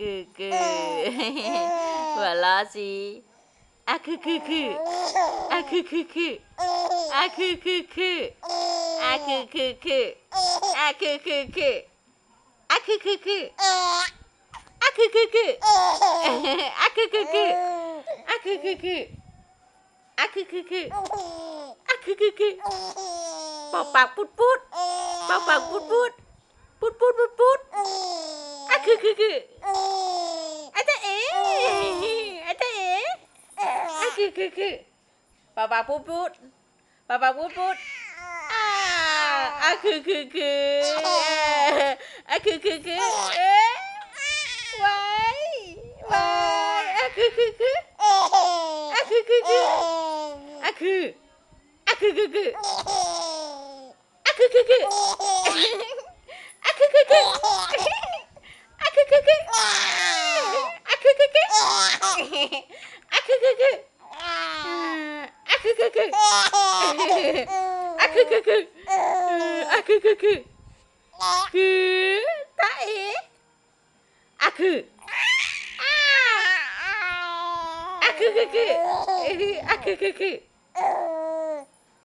ກືໆ ຫົວເລາະຊິ ອາຄືຄືຄື ອາຄືຄືຄື ອາຄືຄືຄື ອາຄືຄືຄື ອາຄືຄືຄື ອາຄືຄືຄື ອາຄືຄືຄື ອາຄືຄືຄື ອາຄືຄືຄື ອາຄືຄືຄື ອາຄືຄືຄື ປອກປາກປຸດປຸດ ປອກປາກປຸດປຸດ ປຸດປຸດປຸດປຸດ ອາຄືຄືຄື ອາຈາເອ ອາຈາເອ ອາຄືຄືຄື ປອກປາກປຸດປຸດ ປອກປາກປຸດປຸດ ອາ ອາຄືຄືຄື ອາຄືຄືຄື ເອີ ວາຍ ວາຍ ອາຄືຄືຄື ອາຄືຄືຄື ອາຄື ອາຄືຄືຄື ອາຄືຄືຄື ອາຄືຄືຄື ອາຄືຄືຄື ອາຄືຄືຄື ອາຄືຄືຄື ອາຄືຄືຄື ອາຄືຄືຄື ອາຄືຄືຄື ຄື ຕາເອ ອາຄື ອາ ອາຄືຄືຄື ອາຄືຄືຄື